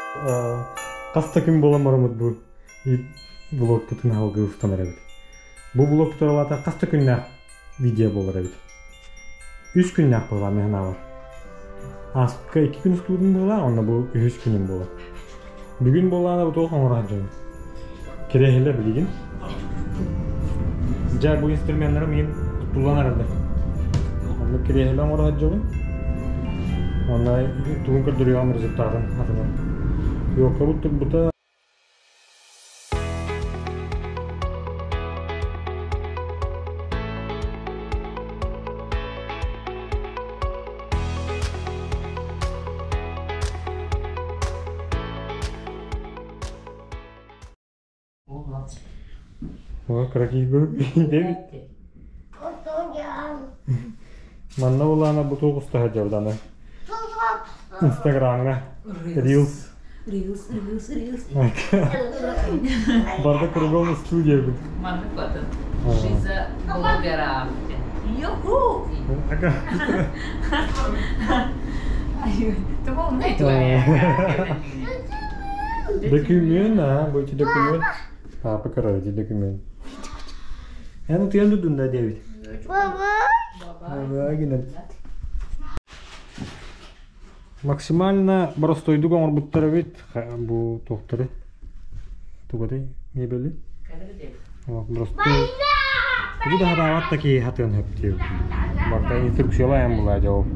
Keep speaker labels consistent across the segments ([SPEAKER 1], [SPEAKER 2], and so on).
[SPEAKER 1] Хас да күн буолан бараммыт бу блогпутун аһылгы устан эрэбит. Бу блог туралаата хас да күннээх видео буолар эбит. Үс күннээх буолла мин санаабар. Ааспыкка икки күн устуутун буолла, онно бу үһүс күнүм буолар. Бүгүн буоллаҕына бу туох оҥоро сылдьабын? Кирэһилэ билигин. Дьэ бу инструменнары миин туттуллан эрэллэр. Онно кирэһилэ оҥоро сылдьабын. Онно тугун көрдөрүөҕүм результатын атынан. Йокабыт турбута Кыра Манна улаана бу туох уста сылдьабыт Инстаграмҥа Reels
[SPEAKER 2] Reels, Reels, Reels.
[SPEAKER 1] Барда кругом студия бит.
[SPEAKER 2] Маннык батын. Жиза блогера. Юху!
[SPEAKER 1] Документ, а, бу ити документ. Папа көрөр ити документ. Эн утуйан дудун да диэбит. Баба гинэн. Максимально боростуойдук оҥорбуттар эбит бу туохтары тугутай мебели боростуой тугу да хатаабат да киһи хатыан сөп диэбит барыта инструкциялаан булаа дьэ ол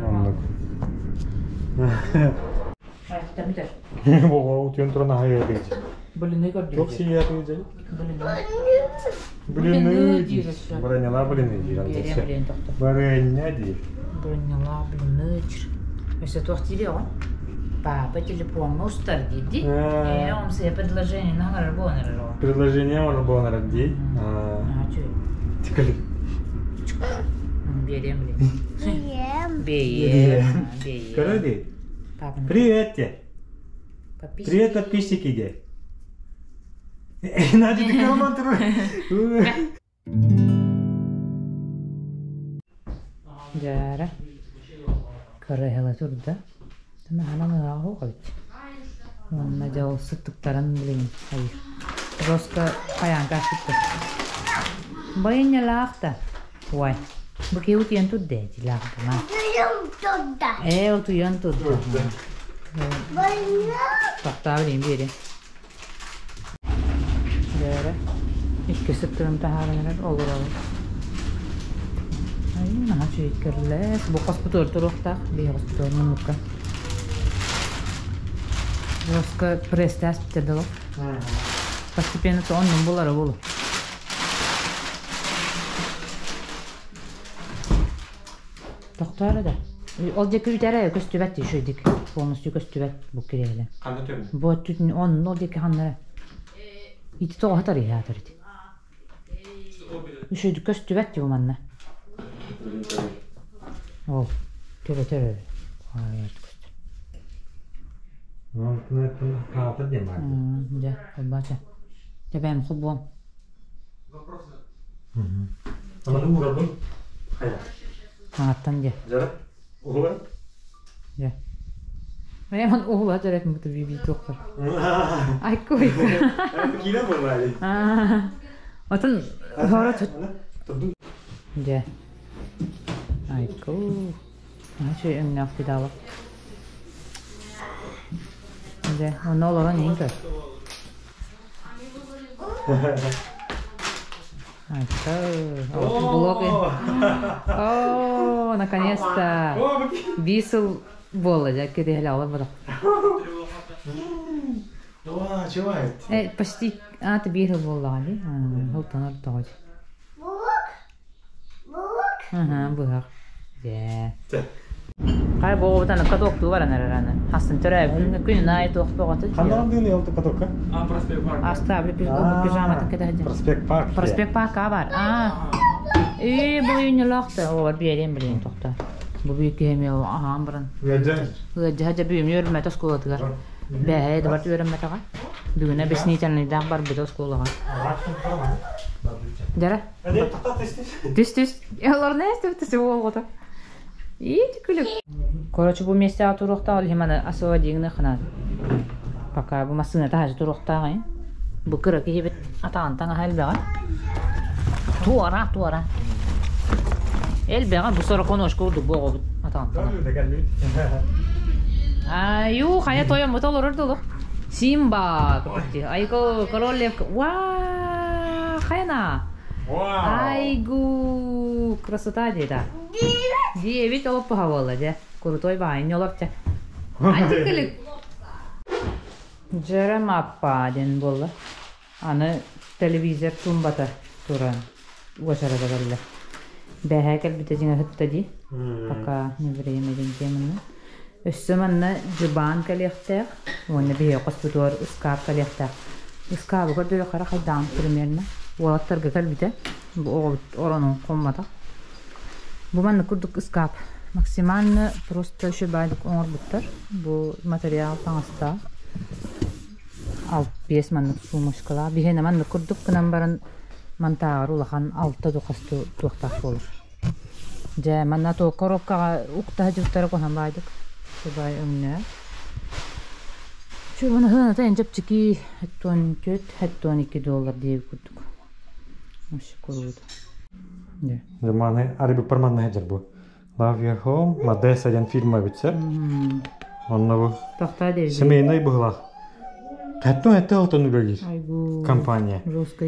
[SPEAKER 1] оннук Утуйан туран аһайыатыгыт.
[SPEAKER 2] Блины көрдүм.
[SPEAKER 1] Туох сиэйээтиҥ дьэ?
[SPEAKER 2] Блины.
[SPEAKER 1] Блины
[SPEAKER 2] диир.
[SPEAKER 1] Барыанньалаа блины диир.
[SPEAKER 2] Биэриэм блин тохто.
[SPEAKER 1] Барыанньа диир.
[SPEAKER 2] Барыанньалаа блины диир. Өссө туох диир оҕо? Папа телефоҥҥа устар диир. Ээ, он себе предложение наҥарар буолан эрэр оҕо.
[SPEAKER 1] Предложение оҥорор буолан эрэр дии. Тикали.
[SPEAKER 2] Биэриэм блин. Биэриэм. Биэриэм.
[SPEAKER 1] Көрө дии. Привет те. Привет, подписчики де. Надя, ты кому
[SPEAKER 2] Дьаара кырыһыла турда. Тамаһанан ыһааҕы эбит. Уонна дьэ ол сыттыктарын билигин хайыыр. Роска хайаан кааспыттар. Байынньалаах да. Уай. Бу киһи утуйан турда дилаах Ээ, утуйан турда. Тохтоо билигин биэриэм. Дээрэ. Икки сыттыгын таһааран эрэр олоробут. Ай, наһаа үчүгэй көрүллэс. Бу хоспутугар туруохтаах. Биһи хоспутугар муннукка. Роска пресстээс бүтэр дылы. Постепенно то оннун булара булу. Тохтоо да. Ол диэки үтэрэ көстүбэт үчүгэйдик. Полностью көстүбэт бу кириэлэ.
[SPEAKER 1] Ханна төбүн?
[SPEAKER 2] Бу өттүтүн онно ол диэки ханнара. Ити тоҕо хатар иһаатар ити. Үчүгэйдик көстүбэт дии манна. Ол төбө төбө. Дьэ, холбоочу. Төбөм холбуом.
[SPEAKER 1] Аманы уурабын. Хайа.
[SPEAKER 2] Аҥаттан дьэ.
[SPEAKER 1] Дьара. Уһулар.
[SPEAKER 2] Дьэ. Мен уһула төрөтүм буту би туохпар. Айку айку.
[SPEAKER 1] Киинэ буоллаали.
[SPEAKER 2] Отун хоро Дьэ. Айку. Ачы өҥнөөх педала. Дьэ, онно олорон иһин көр. Блог. О, наконец-то! Бисыл буолла дьэ кириһэлэ олорбото. Э, почти ааты биир сыл буоллаҕа дии. Һылтан ортоҕо дии. Аһа, быһах. Дьэ. Хай буолбутан катоктуу баран эрэр аны. Хастын төрөөбүт күнүн аайы туох тоҕото.
[SPEAKER 1] Ханна дыны ол катокка?
[SPEAKER 3] А, проспект Парк.
[SPEAKER 2] Оставлю пижаматын кэтэһдим.
[SPEAKER 1] Проспект Парк.
[SPEAKER 2] Проспект Парка бар. А. Ээ, бу үйүннэлээх Олар биэриэм билигин тохто. Бу бүйүк киһи аһаан баран.
[SPEAKER 1] Ыадьа.
[SPEAKER 2] Ыадьа дьэ бүгүн үөрмэтэ оскуолатыгар. Бэһээ да барт үөрэммэтэҕэ. Бүгүнэ объяснительныйдаах барбыта оскуолаҕа. Дьара. Түс түс. Олорно эстибит түс уолгото. Иити күлүк. Короче, бу миэстэҕэ туруохтаах ол маны освободигны ханан. Пока бу массыына таһаачы туруохтаах ин. Бу кыра киһибит атаҕын таҥаһа элбэҕэ. Туора, туора. Элбэҕэ бу сороконожка курдук бу оҕобут атаҕын таҥаһа. Аю, хайа тойоммут олорор дулу. Симба, Айко, король лев. Ва, хайана. Айгу, красота дии да. Диэбит олоппуһа буолла дьэ. Крутой баайын олор чэ. Антикылык. Дьэрэ маппа диэн буолла. Аны телевизор тумбата туран уочарата кэллэ. Бэһээ кэлбитэ дьиҥэ сытта дии. Пока не время диэн теманы. Өссө манна дьыбаан кэлиэхтээх уонна биһиги хоспутугар ыскаап кэлиэхтээх. Ыскаабы көрдөрүөххэ эрэ хайдаҕын примерно. Уолаттарга кэлбитэ. Бу оҕобут оронун хоммотох. Бу маннык курдук ыскаап. Максимально просто үчүгэйдик оҥорбуттар. Бу материал таҥастаах. Алт-биэс маннык сумочкалаах. Биһиэнэ маннык курдук гынан баран мантааҕар улахан алта духасту туохтаах буолар. Дьэ, манна туох коробкаҕа уктаһа дьуттара куһан баайдык. Сыбай өҥнөөх. Чү, маны эн чэпчэки 74, 72 доллар диэбит курдук. Вообще круто.
[SPEAKER 1] Маны арыбыппар манна сылдьар бу. Love Your Home, Модесса диэн фильм эбит Онно бу
[SPEAKER 2] Тохтоо диэбит.
[SPEAKER 1] семейный быһылаах. Хэттэн хэттэ алтан үлэлиир
[SPEAKER 2] Айгу.
[SPEAKER 1] компания.
[SPEAKER 2] Жестко.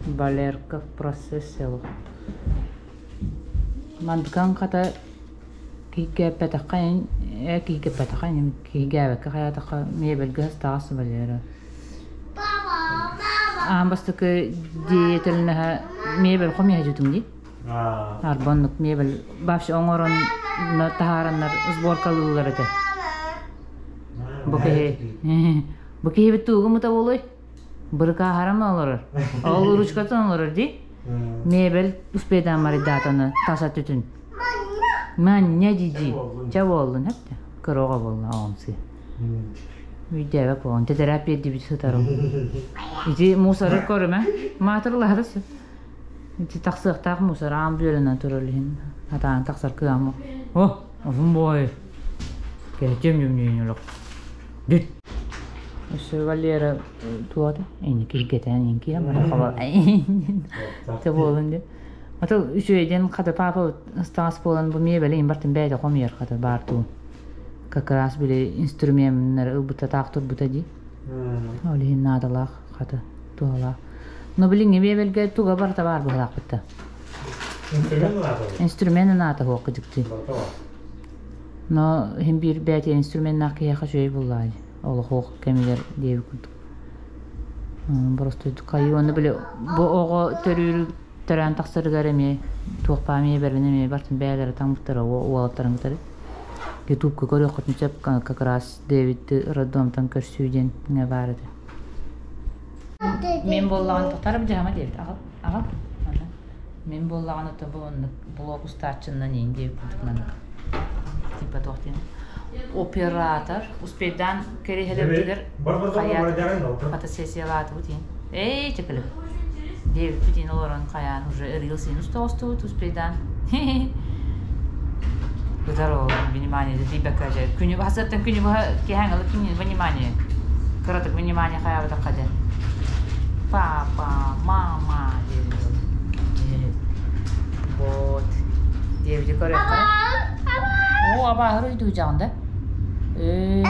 [SPEAKER 2] Валерка в процессе. Мандыкан хата киһигэппэтэххэ киһигэппэтэххэ киһигээбэккэ хайаатахха миэбэлгэ астаҕас Валера. Аан бастакы деятельноһа мебель хомуйа дии. Арбоннук мебель вообще оҥорон таһаараннар сборкалыыллар этэ. Бу киһи бу киһибит тугу мута буолуй? Бырыкааһарам олорор. Ол ручкатын олорор дии. Мебель успейдаан марыйдаатаны таса түтүн. Манньа дии Чэ буоллун эптэ. Кыра оҕо буолла оҕомсуй. Үйдээбэт буолан тэтэрээт биэрдибит сытарым. Ити мусоры көрүмэ. Маатырлаһары сөп. Ити тахсыахтаах мусор аан бүөлэнэн турар иһин атаан тахсар кыамы. О, офун бой. Кэчэм юмнүйүн олох. Бүт. Өссө Валера туота эни киргэтэн инки амара хаба. Те буолун де. Ата үчүгэйден хата папа ыстаас буолан бу мебели имбартын бэйдэ хомуйар хата баар туун. Как раз били инструменнар ылбыта таах турбута дии. Ол иһин наадалаах хата туһалаах. Но билиҥҥи мебельгэ туга барыта баар быһалаахпыт
[SPEAKER 1] Инструмент наада.
[SPEAKER 2] Инструмент наада хуох кыдьыктыы. Но иһин биир бэйэтэ инструменнаах киһиэхэ үчүгэй буллаа олох кэмигэр диэбит курдук. Просто хайыы уонна били бу оҕо төрүүр төрөөн тахсарыгар эмиэ туох баар миэбэлин эмиэ бартын бэйэлэрэ таҥмыттара уолаттарын кытары. Ютубка көрүөххүтүн сөп как раз Дэвид роддомтан көрсүү диэн баар этэ. Мин буоллаҕын тохтарым дьаһама диэбит аҕал аҕал Мин буоллаҕына то бу оннук блог устааччыннан иин диэбит курдук маннык типа туох диэн оператор успейдаан кэриэһэлэрбитигэр хайаат фотосессиялаатыбыт иин эй чекилик диэбиппит иин олорон хайаан уже рилс иин уста успейдаан Ытар ол внимание тиийбэккэ дьэ күнү хасыаттан күнү быһа киэһээҥ ылык внимание кыратык внимание хайаабатахха дьэ папа мама диэбит вот диэбити көрүөххэ оо абааһы уруйдуу да ээ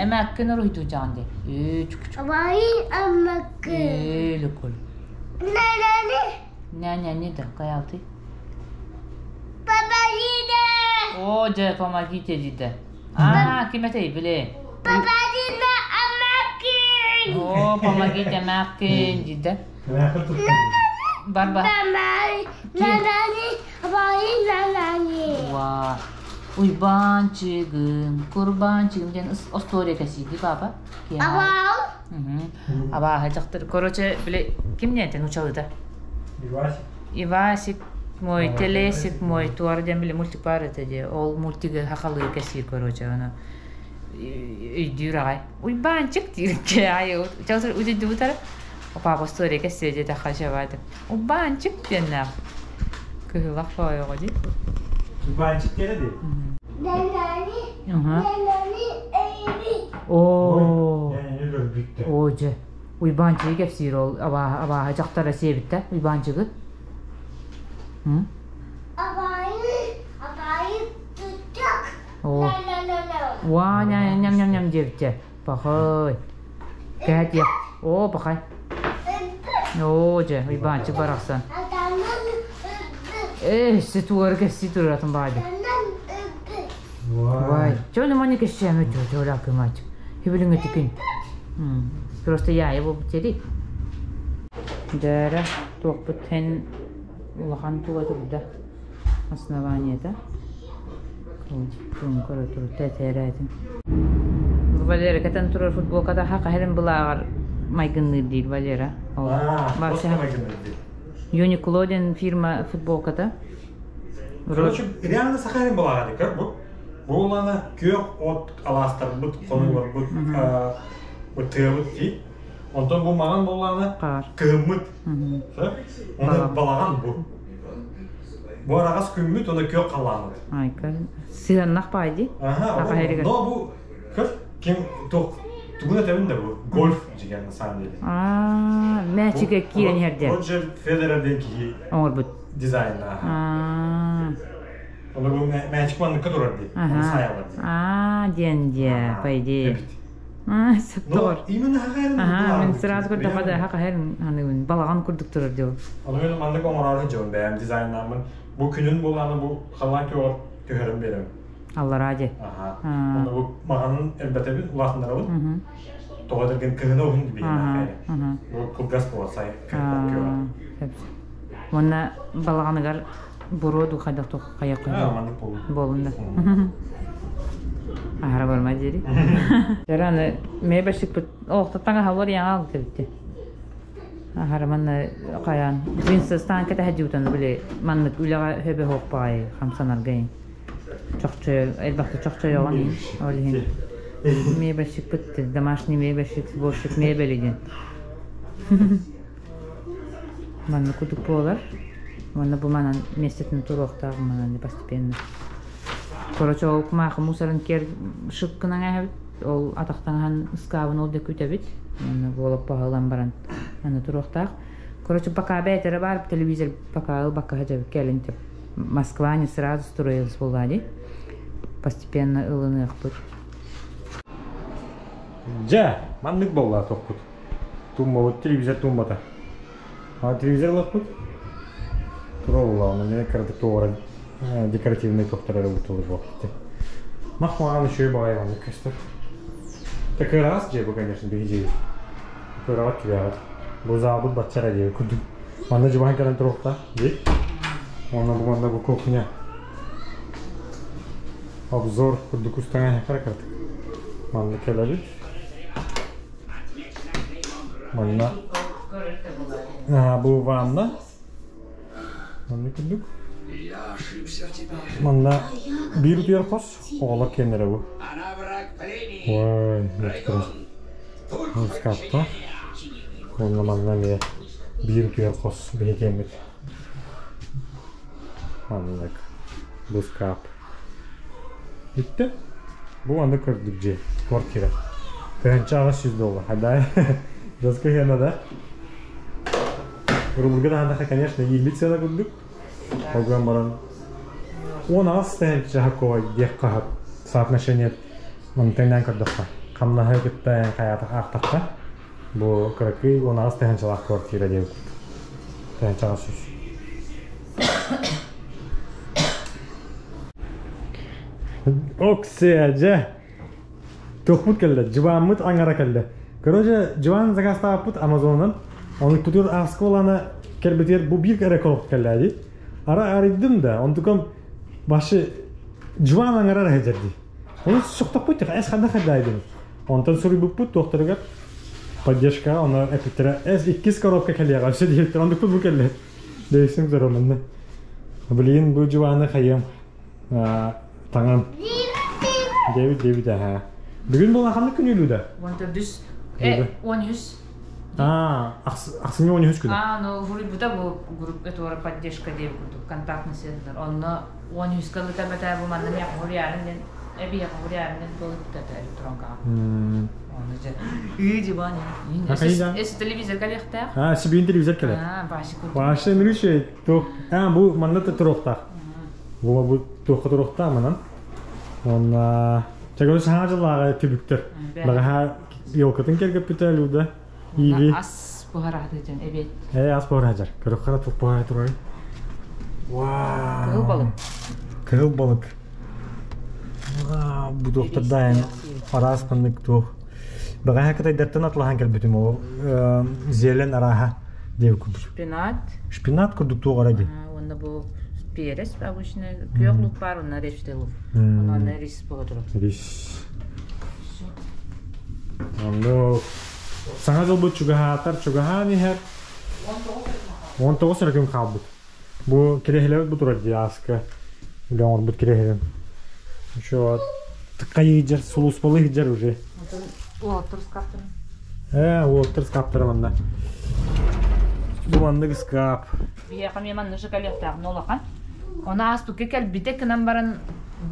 [SPEAKER 2] эмээккин уруйдуу дии ээ ээ лукул Няня да хайаабытый
[SPEAKER 3] Помогите!
[SPEAKER 2] О, дьэ, помогите диде. А, ким этэй, били?
[SPEAKER 3] Помогите, Амакин!
[SPEAKER 2] О, помогите, Амакин диде. Барба. Уа. Уйбаанчыгым, курбаанчыгым диэн остуоруйа кэсииди папа. Абааһы дьахтар. Короче, били, ким не этин учалыта?
[SPEAKER 1] Ивасик.
[SPEAKER 2] Ивасик мой, Телесик мой, туара диэн били мультик баар этэ дии. Ол мультигы хахалыы кэсиир, короче, ону өйдүүр аҕай. Уйбаанчык диир айы удидубутара. Папа история кэссиэ диэтэххэ чабааты. Уйбаанчык диэннээх. Кыһылах тоойоҕо дии.
[SPEAKER 1] Уйбаанчык кэрэ дии.
[SPEAKER 2] Оо.
[SPEAKER 1] Ньээни өлөрбүттэр.
[SPEAKER 2] Оо дьэ. Уйбаанчыгы кэпсиир ол абааһы абааһы дьахтара сиэбиттэ Уйбаанчыгы. Оо. Уа ням-ням-ням диэбиттэ. Пахай. Кэһэтиэх. Оо, пахай. Оо, дьэ, Уйбаанчык барахсан. Ээ, ситуары кэпсии туратын баайды. Вай. Чё внимание кэсчээмэ чё, чё ля кымач. Хибилиҥ этикин. Просто я его бутери. Дәрэ, туохпут хэн улахан тула турда. Основаниета. Туун көрө турда этээрэтин. Валера кэтэн турар футболката хаһарын былааҕар майгынныыр диир Валера.
[SPEAKER 1] Вообще майгынныыр диир.
[SPEAKER 2] Uniqlo диэн фирма футболката.
[SPEAKER 1] Короче, реально сахарын былааҕа көр бу. Бу улана күөх от алаастарбыт, хонууларбыт, тыабыт дии. Онтон бу маҕан буоллаҕына кыһыммыт. Оны балаҕан бу. Бу араҕас күммүт, оны күөх халлааммыт.
[SPEAKER 2] Айка, сыһыаннах баай дии.
[SPEAKER 1] Ага, но бу көр ким туох тугун этэбин да бу гольф дьигэн на самом деле.
[SPEAKER 2] Аа, мээчигэ киирэн иһэрдэ.
[SPEAKER 1] Роджер Федерер диэн киһи
[SPEAKER 2] оҥорбут.
[SPEAKER 1] Дизайна.
[SPEAKER 2] Аа.
[SPEAKER 1] Оны бу мээчик манныкка турар дии. Оны сайалар дии.
[SPEAKER 2] Аа, диэн дии, по идее.
[SPEAKER 1] Ну,
[SPEAKER 2] Септор.
[SPEAKER 1] именно хаһарын
[SPEAKER 2] Аха, мин сразу көрдөххө да хаһарын аныгын балаҕан курдук турар дии.
[SPEAKER 1] Оны мен маннык оҥорор дьон бэйэм дизайннааммын бу күнүн буолааны бу халлаан күөҕэр түһэрин биэрэбин.
[SPEAKER 2] Аллараа дии.
[SPEAKER 1] Аха. Оны бу маҕанын элбэтэбин, улаатыннарабын. Тоҕо дэргин кыһына уһун дибиһин Бу кылгас буолар сай күөҕэр.
[SPEAKER 2] Уонна балаҕаныгар буруо дуу хайдах туох хайа
[SPEAKER 1] маннык буолун.
[SPEAKER 2] Буолун да. Аһара барма диэри. Аны мебельщикпит олохто таҥаһалар яҥа алта битти. Аһара манна хайаан джинсы стан кэтэһэ дьуутан били маннык үлэҕэ хөбө хооппаҕай хамсанаргайын. Чохчойо элбэхтэ чохчойоҕун ол иһин мебельщикпит домашний мебельщик сборщик мебели диэн. Манна кудук буолар. Уонна бу манан миэстэтин туруохтаах манан постепенно. Короче, ол кумаахы мусорын кер шык гынан эһэбит. Ол атахтаҥаһан ыскаабын ол да күтэбит. Уонна буолап баран аны туруохтаах. Короче, пока бэйэтэрэ бар телевизор пока ылбакка сылдьабыт кэлин тип. Москва не сразу строилась буолла дии. Постепенно ылыныахпыт.
[SPEAKER 1] Дьэ, маннык буолла тохпут. Тууммабыт, телевизор тууммата. А телевизор ылыахпыт. Тура буоллаҕына, эмиэ кыратык туора декоративный тохтор эрэ бутулар буолбут. Мах маҕан үчүгэй баҕайы маннык көстөр. Так ыраас дьиэ бу, конечно, биһи дьиэбит. Кыраҕат түгэҕит. Бу заалбыт бачча эрэ диэби курдук. Манна дьыбаан кэлэн туруохтаах дии. Уонна бу манна бу кухня. Обзор курдук устаҥа кыратык. Манна кэлэбит. Манна бу ванна. Манна курдук. Манна биир утуйар хос, оҕолор киэннэрэ бу. Ой, Скапта. Уонна манна эмиэ биир утуйар хос биһи киэммит. Маннык бу скап. Бүттэ. Бу маннык көрдүк дьиэ, квартира. 1800 доллар. Хадай. Доска хена да. Рубльга даһандаха, конечно, иилбит сыана курдук. Ол баран 10 тыһыынча какой диэх хаһат соотношение мантыҥнан көрдөххө. Хамнаһы кытта хайаатах аахтахха бу кыракый 18 тыһыынчалаах квартира диэбит. Тыһыынчаҕа сүүс. Оксия, дьэ. Туохпут кэллэ, дьыбааммыт аҥара кэллэ. Короче, дьыбаан заказтаабыппыт Амазонунан. Ону кутур осколаны кэлбитигэр бу биир эрэ коробка кэллэ дии. Ара арыйдым да, онтукам башы дьыбаан аҥара эрэ сылдьар дии. Ону сохтоппут эс ханна хайдаайдым. Онтон суруйбуппут туохтарыгар поддержка, оны эпиттэрэ эс иккис коробка кэлиэҕэ өссө диэбиттэр. Онтукпут бу кэллэ. Дейсим зороманна. Билигин бу дьыбааны хайыам таҥан. Дэвид, Дэвид, аха. Бүгүн буолан ханнык күн да?
[SPEAKER 2] 14. 13.
[SPEAKER 1] А, ахсынньы 13 күнэ.
[SPEAKER 2] А, ну, хуруйбута бу групп этуора поддержка диэбит курдук контактный сетьлэр. Онно 13 ылыта бэтэ бу манна миэхэ хуруйаарын диэн эбиэхэ хуруйаарын диэн туолуйбута этэ электронкаҕа. Оны же ыы диван. Эс телевизор кэлиэхтээх.
[SPEAKER 1] А, сибиин телевизор кэлэр.
[SPEAKER 2] А, башы курдук.
[SPEAKER 1] Башы мүрүшей туох. А, бу манна туруохтаах. Бу бу туохха туруохтаах манан. Онна чагылы саҥа дьыллааҕы түбүктэр. Баҕаһа елкатын кэргэппитэ Люда. Иви.
[SPEAKER 2] Ас буһарааты дьон эбиэт.
[SPEAKER 1] Э, ас буһараажар. Көрөххө туох буһара турар. Вау.
[SPEAKER 2] Кыһыл балык.
[SPEAKER 1] Кыһыл балык. Вау, бу туохтардаан араас ханнык туох. Баҕаһа кытайдартан атлаһан кэлбитим ол зелен арааһа диэбит курдук.
[SPEAKER 2] Шпинат.
[SPEAKER 1] Шпинат курдук туох ара дии.
[SPEAKER 2] Уонна бу перец обычно күөх лук баар, онно репчатый лук. Онно рис буола турар.
[SPEAKER 1] Рис. Онно саҥа дьылбыт чугаһаатар чугаһаан иһэр. 19 эрэ күн хаалбыт. Бу кирэһилэбит бу турар дии ааска. Үлэ оҥорбут кирэһилэм. Еще тыккайы сулууспалыы сылдьар уже.
[SPEAKER 2] Уолаттар ыскааптарын.
[SPEAKER 1] Ээ, уолаттар ыскааптара манна. Бу маннык ыскаап.
[SPEAKER 2] Биһиэхэ эмиэ маннык шоколадтаах, но улахан. Оны ааспыкка кэлбитэ гынан баран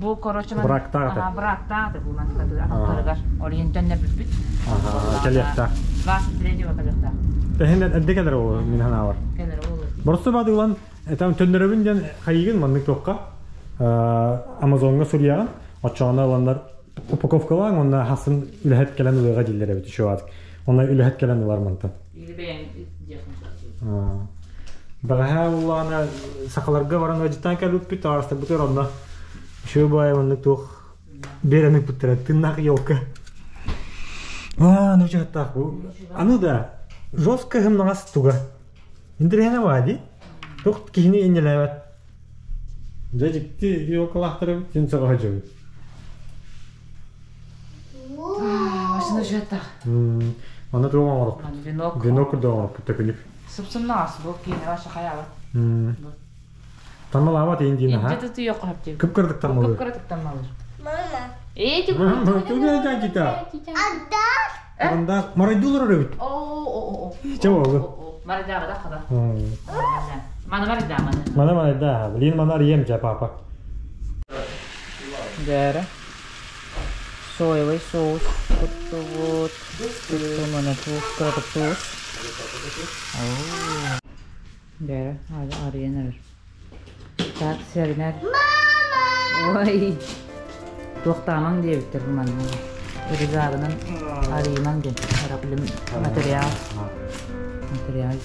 [SPEAKER 2] бу короче
[SPEAKER 1] Бырактаах этэ.
[SPEAKER 2] Бырактаах этэ бу маннык атахтарыгар. Ол иһин төннөрбүппүт.
[SPEAKER 1] Кэлиэхтээх.
[SPEAKER 2] 23 кэлиэхтээх.
[SPEAKER 1] Тэһин эрдэ кэлэр ол мин санаабар.
[SPEAKER 2] Кэлэр ол.
[SPEAKER 1] Боростуой баадыгылан там төннөрөбүн диэн хайыгын маннык туохха Амазоҥҥа суруйаҕын, оччоҕуна ыланнар упаковкалааҥ уонна хасын үлэһит кэлэн ылыаҕа дииллэр эбит үчүгэй Онно үлэһит кэлэн ылар мантан.
[SPEAKER 2] Или бэйэҥ диэххин
[SPEAKER 1] Бэҕэһээ буоллаҕына сахаларга баран ыалдьыттаан кэлбиппит, табаарыстарбытыгар онно үчүгэй баайы маннык туох биэрэн ыыппыттара тыыннаах елка. Аа, ну чахтаах бу. Аны да жестко һымнаҕас туга. Интэриэһинэ баа дии. Туох киһини инньэлээбэт. Дьэ дьикти елкалаахтар эбит, син сөҕө сылдьабын.
[SPEAKER 2] Машина жата.
[SPEAKER 1] Манна туох оҥорохпут?
[SPEAKER 2] Венок.
[SPEAKER 1] Венок курдук оҥорохпут төкүнүк.
[SPEAKER 2] Сыпсымнаҕас бу киинэ ваша хайаабат.
[SPEAKER 1] Таммалаабат иин диин аха.
[SPEAKER 2] Инде тутуйуохха хөп диэбит.
[SPEAKER 1] Кып-кыратык таммалыыр.
[SPEAKER 2] Кып-кыратык таммалыыр.
[SPEAKER 3] Мама.
[SPEAKER 2] Эти
[SPEAKER 1] Тугу Анда марайдуулар эбит.
[SPEAKER 2] О,
[SPEAKER 1] Чэ буолу.
[SPEAKER 2] Марайдаабата хада. Мана марайдаа мана.
[SPEAKER 1] Мана марайдаа. Блин манар ем жа папа.
[SPEAKER 2] Дәрі. Соевый соус куттубут. Мана туус, кыратык туус. Дәрі, арыйан эрэр. Так, сэринэр. Ой, туохтаамаҥ диэбиттэр бу манна. Рюкзагынан арыйымаҥ диэн. Араблым материал. Материал.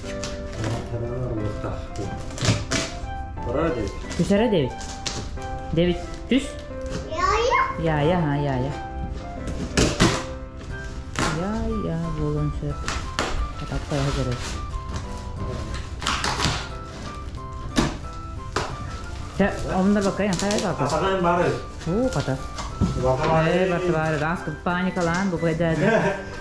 [SPEAKER 2] Түсэрэ Дэвид. Дэвид, түс. Яя, ха, яя. Яя буолуон сөп. Атаппа көрөр. Чэ, онно бакайан хайа калта.
[SPEAKER 1] Атаҕын бары.
[SPEAKER 2] Уу, хата. Э, барты бары, аас паникалаан бу кайда.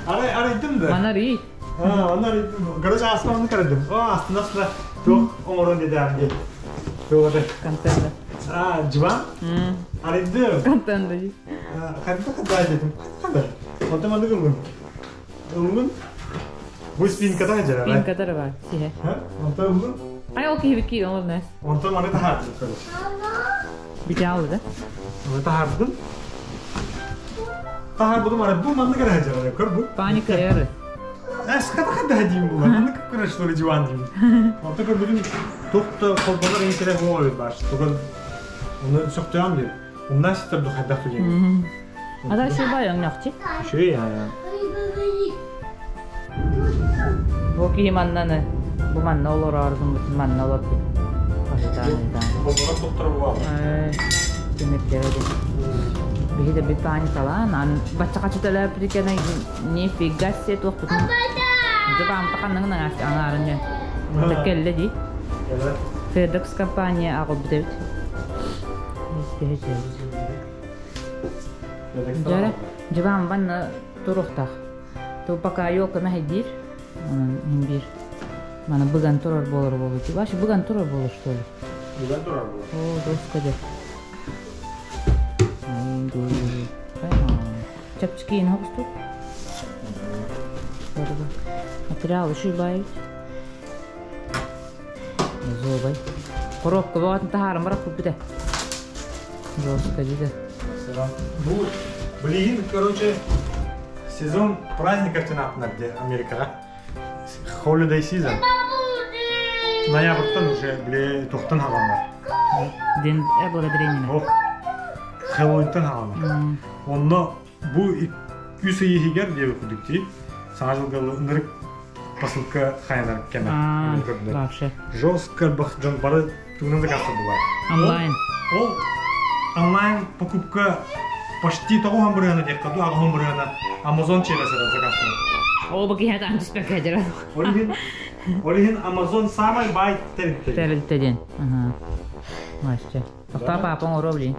[SPEAKER 1] Арай арыйдым да.
[SPEAKER 2] Манар и.
[SPEAKER 1] А, онно арыйдым. Короче, астына көрдүм. О, астына астына туох оҥорон диэтэҕим диэн. Туох это?
[SPEAKER 2] Контент.
[SPEAKER 1] А, дьыбан? Арыйдым.
[SPEAKER 2] Контент дии.
[SPEAKER 1] Ханта хата дедим. Хата. Онтон маннык ыллым. Ыллым. Бу спинката дьара.
[SPEAKER 2] Спинката бар. Сиһэ.
[SPEAKER 1] Онтон ыллым.
[SPEAKER 2] Ай, ол киһи киир ол нэс.
[SPEAKER 1] Онтон маны таһаардым, короче.
[SPEAKER 2] Бүтэ да?
[SPEAKER 1] Маны таһаардым. Таһаарбытым ара бу маннык эрэ дьара. Көр бу.
[SPEAKER 2] Паника эрэ.
[SPEAKER 1] Эс хата хата диим була. Маннык көрө что ли диван диим. Онтон көрбүтүм туох да холбонор интере буолар баар. Тугун оны сөхтөөн диим. Умнаа ситэр ду хайдах түгэн.
[SPEAKER 2] Ада шубай өҥнөхчи.
[SPEAKER 1] Үчүгэй аа.
[SPEAKER 2] Бу киһи маннаны бу манна олорордум манна олордум. Хастаан
[SPEAKER 1] Холбонор туттар буолар.
[SPEAKER 2] Тимирдere Биһи да би паникалаан ан бачча төлөөпүтүкэнэ нифига себе туохпутун дьыбаамта ханныгын аҥаарын дьэ кэллэ дии FedEx компания аҕалбыт эбит Дьэрэ дьыбаам банна туруохтаах то пока елка мэһэйдиир онон иһин биир маны быган турар буолар буолуо вообще быган турар буолуо что ли
[SPEAKER 1] Быган турар буолуо
[SPEAKER 2] О, господи. Чэпчэки иһин оҕустук. Материал үчүй баайбыт. Зобай. Коробка баҕатын таһааран барахпыт бүтэ. Жестко дьиде.
[SPEAKER 1] Бу билигин, короче, сезон праздников тенатынар де Америкаҕа. Holiday season. Ноябрьтан уже бile тохтан хааланар.
[SPEAKER 2] День благодарения.
[SPEAKER 1] Ох, Хэллоуинтан хааланар. Онно бу үс ый иһигэр диэби курдук дии саҥа дьылга ынырык посылка хайанар кэмэ
[SPEAKER 2] вообще
[SPEAKER 1] жестко дьон бары тугунан заказтадылар
[SPEAKER 2] онлайн
[SPEAKER 1] ол онлайн покупка почти тоҕуһан бырыһыана диэххэ дуу аҕыһын бырыһыана Amazon через заказтанар
[SPEAKER 2] Ол бу киһи таан түспэккэ дьара.
[SPEAKER 1] Ол иһин ол иһин Amazon самай баай тэрилтэ.
[SPEAKER 2] Тэрилтэ диэн. Аха. Вообще. Тоқтаа папаң оро блин.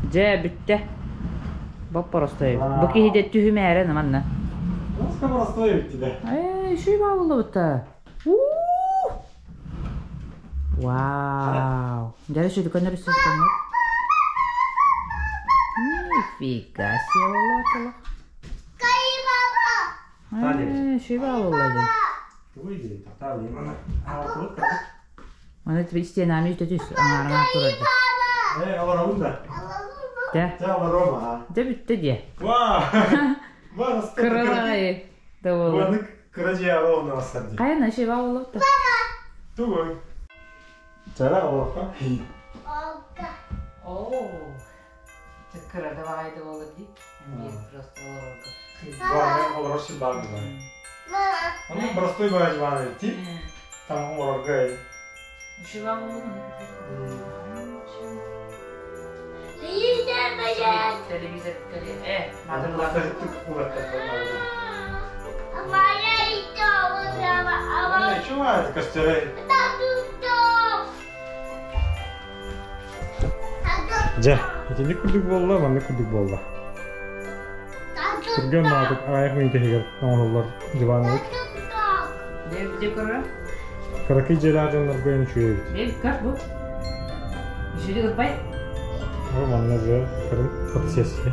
[SPEAKER 2] Дьэ, бүттэ. Боп-боростуой. Бу киһи түһүмээрэ манна.
[SPEAKER 1] Насколько простой ведь тебя.
[SPEAKER 2] Э, еще и бабылыбыта. Вау. Дьэ, şu дүкөннөр үстүс көмөр. Нифига себе болла. Э, şu бабылы.
[SPEAKER 1] Тугуй тахтаа
[SPEAKER 2] Оны истиэнами үтө түс, аңарыңа турады.
[SPEAKER 1] Э, олоробун да.
[SPEAKER 2] Дэ.
[SPEAKER 1] Дэ олорома.
[SPEAKER 2] Дэ бүттэ диэ.
[SPEAKER 1] Вау!
[SPEAKER 2] Кыралай. Да болу.
[SPEAKER 1] Ванык кыра жиаба онна ди.
[SPEAKER 2] Кайна ши бабылы та.
[SPEAKER 1] Тугуй. Чара олорха.
[SPEAKER 2] О. Кырада багайды болу ди. Мен просто олорго.
[SPEAKER 1] Вау, олорши баг бар. Оны простой баг бар ти. Там олорга.
[SPEAKER 2] Ши бабылы. Телевизор, э, мадырлар.
[SPEAKER 1] Чува, костерей. Дьэ, итинник курдук буолла, маннык курдук буолла. Түргэн маатык аҕыйах мүнүүтэ иһигэр оҥоһуллар диван эбит.
[SPEAKER 2] Де көрөр?
[SPEAKER 1] Кыракый дьиэлээх дьоннорго эн үчүгэй эбит.
[SPEAKER 2] Бе как бу? Жүри гытбай.
[SPEAKER 1] Ол манна же кырын фотосессия.